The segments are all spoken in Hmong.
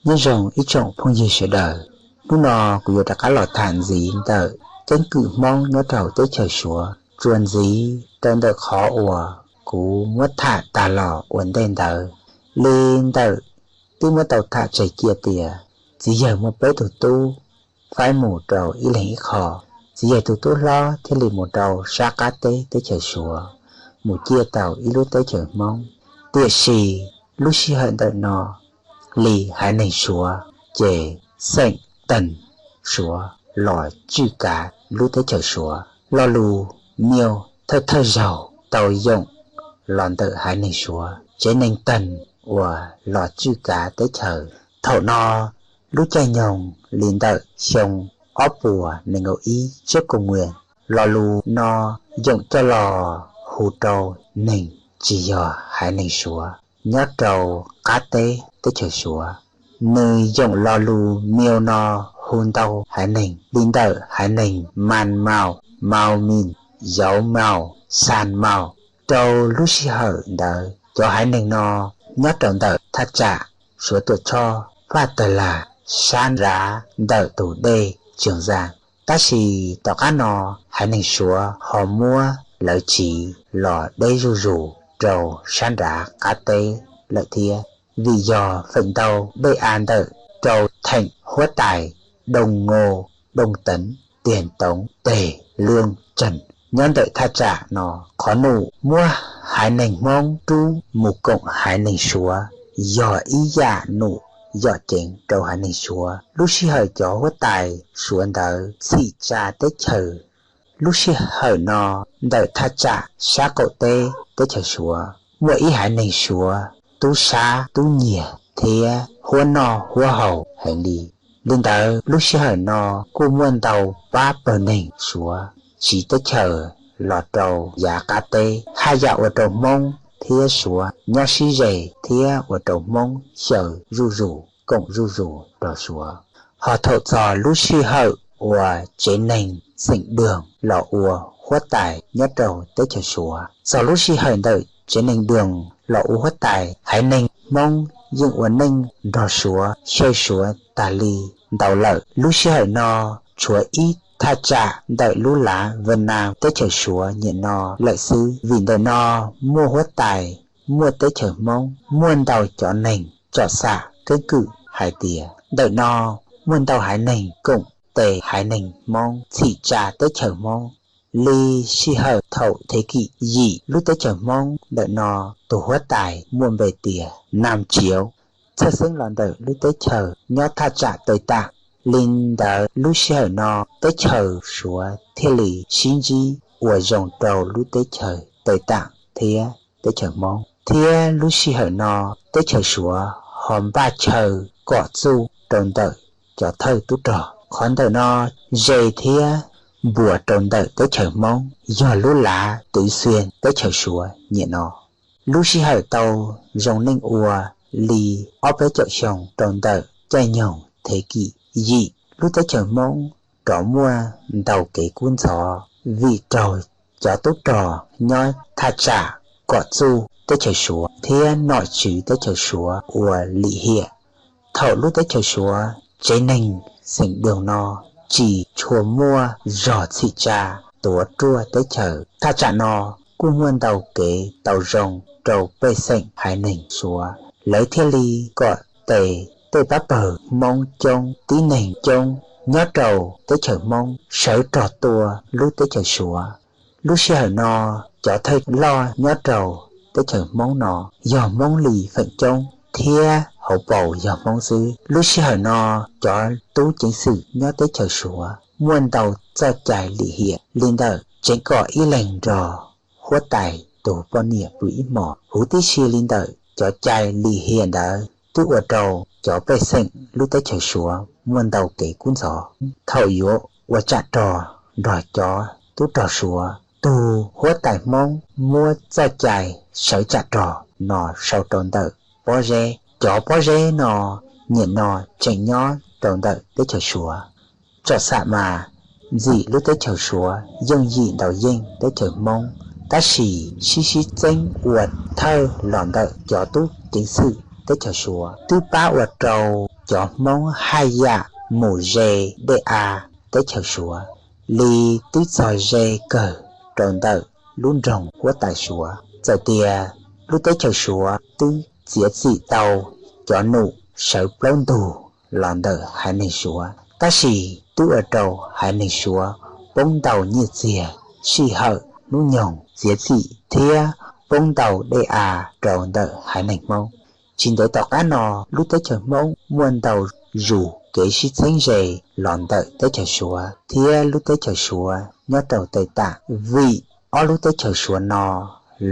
Nyob zoo ib tsoom phooj ywg sawv daws, hnub no kuv yuav rov qab los tham ntxiv ntawm keeb kwm Hmoob nyob rau teb chaws Suav, tsuas ntxiv rau ntawm qhov uas kuv muab tham tag los ua ntej ntawd. Li ntawm twb muab tau tham tseg cia tias txiv yawg muaj peb tug tub faib mus rau ib leeg ib qho, txiv yawg tus tub hlob thiaj li mus rau sab qab teb teb chaws Suav, mus ciaj tau ib lub teb chaws Hmoob. Tiam sis lub sij hawm ntawm no li haiv neeg Suav ces xeem Teeg Suav los tswj kav lub teb chaws Suav. Lo lus miu thawj thawj zaug tau yoom los ntawm haiv neeg Suav, tsev neeg Teeg uas los tswj kav teb chaws. Thaum no lub caij nyoog li ntawm xyoo ob puas nees nkaum ib trước công nguyên. Lo lus no yoom coj los hu rau neeg tsis yog haiv neeg Suav nyob rau qab teb teb chaws Suav. Nws yoom lo lus miu no hu ntau haiv neeg li ntawm haiv neeg Man Mao, Mao Min, Yauv Mao, San Mao. Rau lub sij hawm ntawd cov haiv neeg no nyob rau ntawm thaj tsam Suav Tuam Tshoj, Faj Tawg Lag, sab nrad ntawm tus dej Tsoos Zaj. Tab sis tom qab no haiv neeg Suav ho muab lawv tsiv los deb zuj zus rau sab nrad qab teb lawm thiab, vim yog feem ntau dej av ntawm rau theem huab tais Doo Ngoo, Doo Teev, Tiag Toov, Teg Lwj Tseeg nyob ntawm thaj tsam no. Qhov num muab haiv neeg Hmoob rub mus koom haiv neeg Suav yog ib yam num yom ceev rau haiv neeg Suav. Lub sij hawm cov huab tais Suav ntawd txhim tsa teb chaws, lub sij hawm no ntawm thaj tsam sab qaum teb teb chaws Suav muaj ib haiv neeg Suav tub sab tub nyiag thiab huab noj huab haus heev li. Li ntawd lub sij hawm no kuj muaj ntau pab pawg neeg Suav tsiv teb chaws los rau yav qab teb, haj yam ua rau Hmoob thiab Suav nyob sib ze thiab ua rau Hmoob xyaw zuj zus koom zuj zus rau Suav. Ho thaum txog lub sij hawm uas tsev neeg xeem Doog los ua huab tais nyob rau teb chaws Suav, txog lub sij hawm ntawm tsev neeg Doog los ua huab tais, haiv neeg Hmoob yeej ua neej nrog Suav xyaw Suav tas li ntau lawm. Lub sij hawm no tshuav ib thaj tsam ntawm lub lav Vaj Nam teb chaws Suav niaj no lawm xwb, vim ntawm no muaj huab tais, muaj teb chaws Hmoob, muaj ntau cov neeg tsom xam keeb kwm hais tias ntawm no muaj ntau haiv neeg koom tes haiv neeg Hmoob txhim tsa teb chaws Hmoob. Li sij hawm thaum thế kỷ yim lub teb chaws Hmoob ntawm no tus huab tais muaj npe tias Nam Chiav txhawj xeeb los ntawm lub teb chaws nyob thaj tsam Tây Tạng. Li ntawd lub sij hawm no teb chaws Suav thiaj li sib ntsib ua zoo rau lub teb chaws Tây Tạng thiab teb chaws Hmoob, thiab lub sij hawm no teb chaws Suav ho npaj chaw kom txuj rau ntawm cov thawj tub rog. Qhov ntawm no ze thiab npuas rau ntawm teb chaws Hmoob yog lub lav Tứ Xuyên teb chaws Suav niaj no. Lub sij hawm tau zoo neej ua li ob peb caum xyoo rau ntawm caij nyoog thế kỷ yim, lub teb chaws Hmoob rov muaj ntau kev kub ntxhov vim raug cov tub rog nyob thaj tsam kom txuj teb chaws Suav thiab nom tswv teb chaws Suav ua lim hiam. Thaum lub teb chaws Suav tsev neeg xeem Doog no tsis tshua muaj zog txhim tsa tuav ruaj teb chaws, thaj tsam no kuj muaj ntau kev tau zoo rau pej xeem haiv neeg Suav, lawv thiaj li kom tes tej pab pawg Hmoob coob, tib neeg coob nyob rau teb chaws Hmoob sawv rog tua lub teb chaws Suav. Lub sij hawm no cov thawj loj nyob rau teb chaws Hmoob no yog Hmoob li feem coob thiab hauv paus yog Hmoob xwb. Lub sij hawm no cov tub ceev xwm nyob teb chaws Suav muaj ntau txoj cai lim hiam li ntawm tseem kom ib leeg nrog huab tais tus poj niam pw ib hmos. Huv tib si li ntawm cov cai lim hiam ntawd twb ua rau cov pej xeem lub teb chaws Suav muaj ntau kev kub ntxhov. Thaum yuav ua tsam rog nrog cov tub rog Suav, tus huab tais Hmoob muab txoj cai sawv tsam rog no sau rau ntawm pob zeb. Cov pob zeb no niaj no tseem nyob rau ntawm teb chaws Suav. Tsom xam mas ntxim lub teb chaws Suav yooj yim ntaus yeej teb chaws Hmoob, tab sis sib sib txeeb ua thawj los ntawm cov tub ceev xwm teb chaws Suav twb pab ua rau cov Hmoob haj yam mus ze dej av teb chaws Suav li twb txog ze kawg rau ntawm lub nroog Huab Tais Suav. Txawm tias lub teb chaws Suav twb txiav txim tau cov num sawv plaub ntug los ntawm haiv neeg Suav, tab sis twb ua rau haiv neeg Suav poob ntau nyiaj txiag, sij hawm, hnub nyoog, txiav txim thiab poob ntau dej av rau ntawm haiv neeg Hmoob. Tsis ntev tom qab no, lub teb chaws Hmoob muaj ntau zus kev sib txheeb ze los ntawm teb chaws Suav thiab lub teb chaws Suav nyob rau tej tam, vim ob lub teb chaws Suav no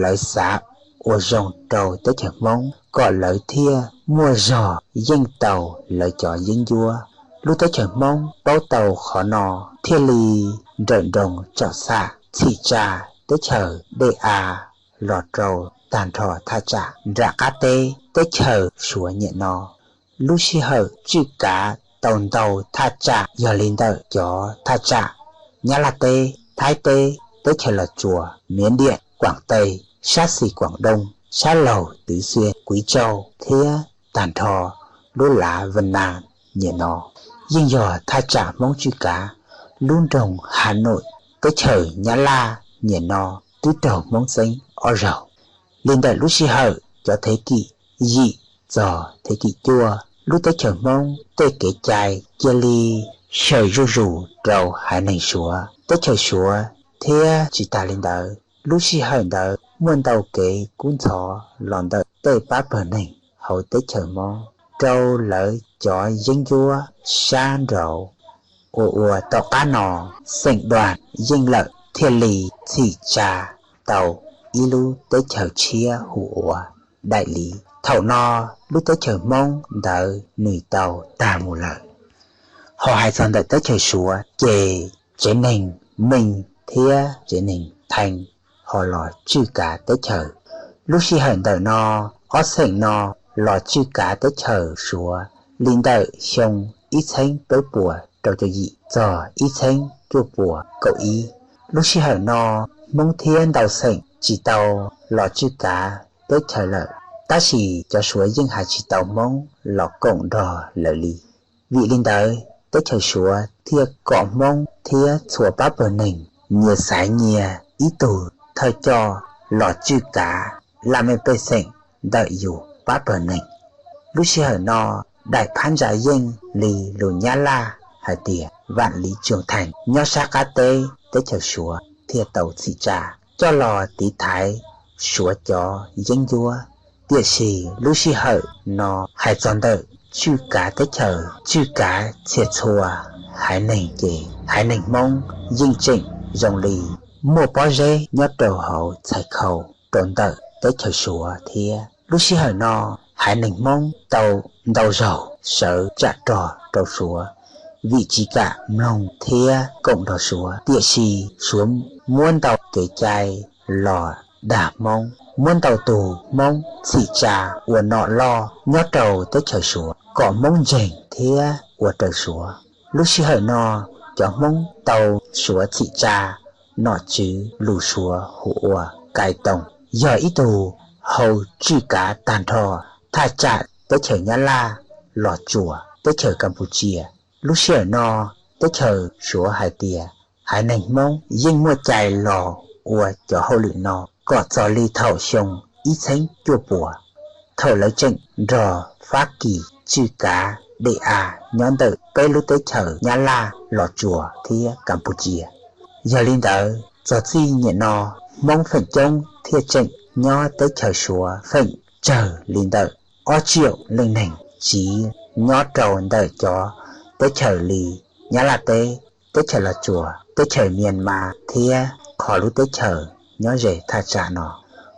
lawv xav ua zoo rau teb chaws Hmoob kom lawv thiaj muaj zog yeej tau lawv cov yeeb ncuab. Lub teb chaws Hmoob paub tau qhov no thiaj li nrawm nroos tsom xam txhim tsa teb chaws dej av los rau tag nrho thaj tsam nram qab teb teb chaws Suav niaj no. Lub sij hawm tswj kav tau ntau thaj tsam yog li ntawm cov thaj tsam Nyab Laj teb, Thaib teb, teb chaws Los Tsuas, Miav Diam, Kuam Teb, sab xis Kuam Doo, sab laug Twv Xiaj, Kuiv Tsau thiab tag nrho lub lav Vaj Nas niaj no. Yeej yog thaj tsam Hmoob tswj kav. Lub nroog Has Nuam teb chaws Nyab Laj niaj no twb raug Hmoob txeeb ob zaug. Li ntawm lub sij hawm cov thev kim yim txog thev kim cuaj, lub teb chaws Hmoob tej kev cai cia li xyaw zuj zus rau haiv neeg Suav, teb chaws Suav. Thiab tsis tas li ntawd, lub sij hawm ntawd muaj ntau kev kub ntxhov los ntawm tej pab pawg neeg hauv teb chaws Hmoob rau lawv cov yeeb ncuab sab nraud, ua ua tom qab no xeem Dua Yeej lawm thiaj li txhim tsa tau ib lub teb chaws tshiab hu ua Daim Liv. Thaum no lub teb chaws Hmoob ntawd nws tau tag mus lawm. Ho hais txog ntawm teb chaws Suav ces tsev neeg Meej thiab tsev neeg Thee ho los tswj kav teb chaws. Lub sij hawm ntawm no, ob xeem no los tswj kav teb chaws Suav li ntawm xyoo ib txheeb peb puas rau caum yim txog ib txheeb cuaj puas kaum ib. Lub sij hawm no, Hmoob thiab ntau xeem tsis tau los tswj kav teb chaws lawm, tab sis cov Suav yeej hais tsis tau Hmoob los koom nrog lawv li. Vim li ntawd, teb chaws Suav thiaj kom Hmoob thiab txhua pab pawg neeg nyias xaiv nyias ib tug thawj coj los tswj kav laj mej pej xeem ntawm yus pab pawg neeg. Lub sij hawm no, daim phab ntsa yeej li lus Nyab Laj hais tias Vaj Liv Tsuj Theej nyob sab qab teb teb chaws Suav thiaj tau txhim tsa coj los tiv thaiv Suav cov yeeb ncuab. Tiam sis lub sij hawm no hais txog ntawm tswj kav teb chaws, tswj kav txhia txhua haiv neeg ces haiv neeg Hmoob yeej tseem zoo li muaj pob zeb nyob rau hauv txhais khau rau ntawm teb chaws Suav thiab. Lub sij hawm no, haiv neeg Hmoob tau ntau zaug sawv tsam rog rau Suav, vim tsis kam mloog thiab koom nrog Suav. Tiam sis Suav muab ntau kev cai los dag Hmoob, muab ntau tus Hmoob txhim tsa ua nom loj nyob rau teb chaws Suav kom Hmoob ntseeg thiab ua raws Suav. Lub sij hawm no, cov Hmoob tau Suav txhim tsa nom tswv lus Suav hu ua Kais Toom, yog ib tug hau tswj kav tag nrho thaj tsam teb chaws Nyab Laj, Los Tsuas, teb chaws Kas Pus Cia. Lub sij hawm no, teb chaws Suav hais tias haiv neeg Hmoob yeej muaj cai los ua cov hauj lwm no kom txog li thaum xyoo ib txheeb cuaj puas, thaum lawv tseem nrog Fab Kis tswj kav dej av nyob ntawm peb lub teb chaws Nyab Laj, Los Tsuas thiab Kas Pus Cia. Yog li ntawd, txog txij niaj no, Hmoob feem coob thiaj tseem nyob teb chaws Suav feem tsawg li ntawm ob tsiaum leej neeg tsiv nyob rau ntawm cov teb chaws li Nyab Laj teb, teb chaws Los Tsuas, teb chaws Myanmar thiab qhov lub teb chaws nyob ze thaj tsam no.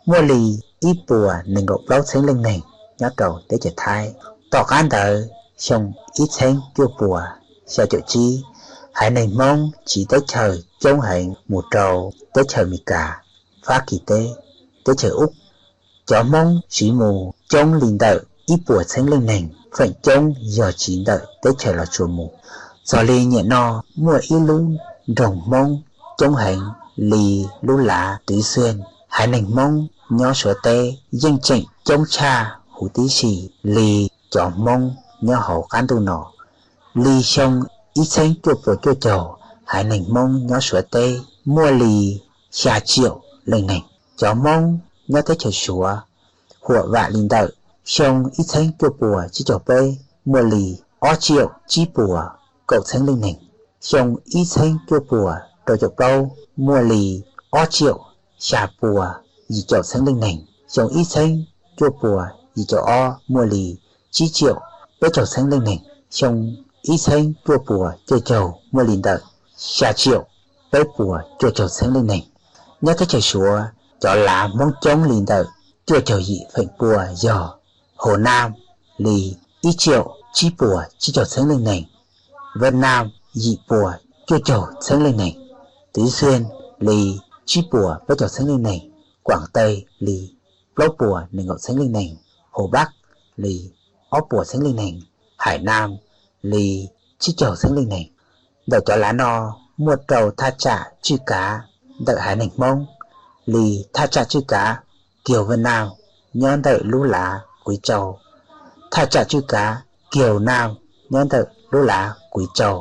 Muaj li ib puas nees nkaum plaub txheeb leej neeg nyob rau teb chaws Thaib. Tom qab ntawd, xyoo ib txheeb cuaj puas xya caum tsib, haiv neeg Hmoob tsiv teb chaws coob heev mus rau teb chaws Amelikas, Fab Kis teb, teb chaws Ub. Cov Hmoob tsiv mus coob li ntawm ib puas txheeb leej neeg, feem coob yog tsiv ntawm teb chaws Los Tsuas mus. Txog li niaj no, muaj ib lub nroog Hmoob coob heev li lub lav Twv Xwj. Haiv neeg Hmoob nyob Suav teb yeej tseem coob tshaj huv tib si li cov Hmoob nyob hauv qab ntuj no. Li xyoo ib txheeb cuaj puas cuaj caug, haiv neeg Hmoob nyob Suav teb muaj li xya tsiaum leej neeg. Cov Hmoob nyob teb chaws Suav huam vam li ntawm xyoo ib txheeb cuaj puas tsib caug peb muaj li ob tsiaum tsib puas kaum txheeb leej neeg. Xyoo ib txheeb cuaj puas rau caum plaub muaj li ob tsiaum xya puas yim caum txheeb leej neeg. Xyoo ib txheeb cuaj puas yim caum ob muaj li tsib tsiaum peb caug txheeb leej neeg. Xyoo ib txheeb cuaj puas cuaj caug muaj li ntawm xya tsiaum peb puas cuaj caug txheeb leej neeg. Nyob teb chaws Suav, cov lav Hmoob coob li ntawm cuaj caug yim feem pua yog Hauv Nam li ib tsiaum tsib puas tsib caug txheeb leej neeg, Vaj Nam yim puas cuaj caug txheeb leej neeg, Tws Xwj li tsib puas peb caug txheeb leej neeg, Kuam Tij li plaub puas nees nkaum txheeb leej neeg, Hauv Npab li ob puas txheeb leej neeg, Haiv Nam li tsib caug txheeb leej neeg. Ntawm cov lav no muaj rau thaj tsam tswj kav ntawm haiv neeg Hmoob li thaj tsam tswj kav Kiaug Vaj Nam nyob ntawm lub lav Kuiv Tsau, thaj tsam tswj kav Kiaug Nam nyob ntawm lub lav Kuiv Tsau,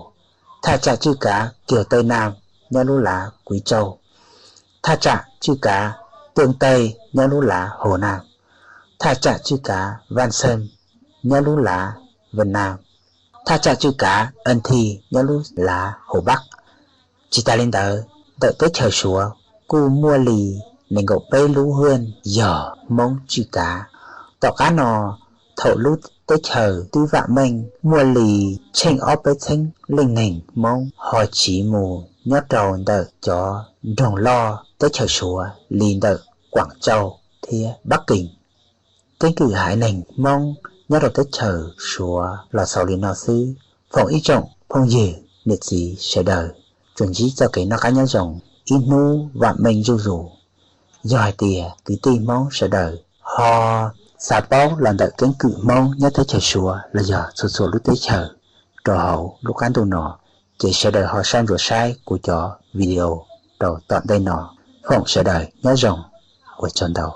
thaj tsam tswj kav Kiaug Tij Nam nyob lub lav Kuiv Tsau, thaj tsam tswj kav Tuam Tij nyob lub lav Hauv Nam, thaj tsam tswj kav Vaj Xeeb nyob lub lav Vaj Nam, thaj tsam tswj kav An Tij nyob lub lav Hauv Npab. Tsis tas li ntawd, ntawm teb chaws Suav kuj muaj li nees nkaum peb lub hwj yog Hmoob tswj kav. Tom qab no, thaum lub teb chaws twb vam meej muaj li tsheej ob peb txheeb leej neeg Hmoob ho tsiv mus nyob rau ntawm cov nroog loj teb chaws Suav li ntawm Kuam Tsau thiab Npab Kees. Keeb kwm haiv neeg Hmoob nyob rau teb chaws Suav los xaus li no xwb. Foom ib tsoom phooj ywg niam txiv sawv daws tsuas ntsib txoj kev noj qab nyob zoo, ib hnub vam meej zuj zus. Yog hais tias kwv tij Hmoob sawv daws ho xav paub los ntawm keeb kwm Hmoob nyob teb chaws Suav los yog txhua txhua lub teb chaws rau hauv lub qab ntuj no, ces sawv daws ho soj ntsuam saib kuv cov video rau tom ntej no. Foom sawv daws nyob zoo, ua tsaug ntau.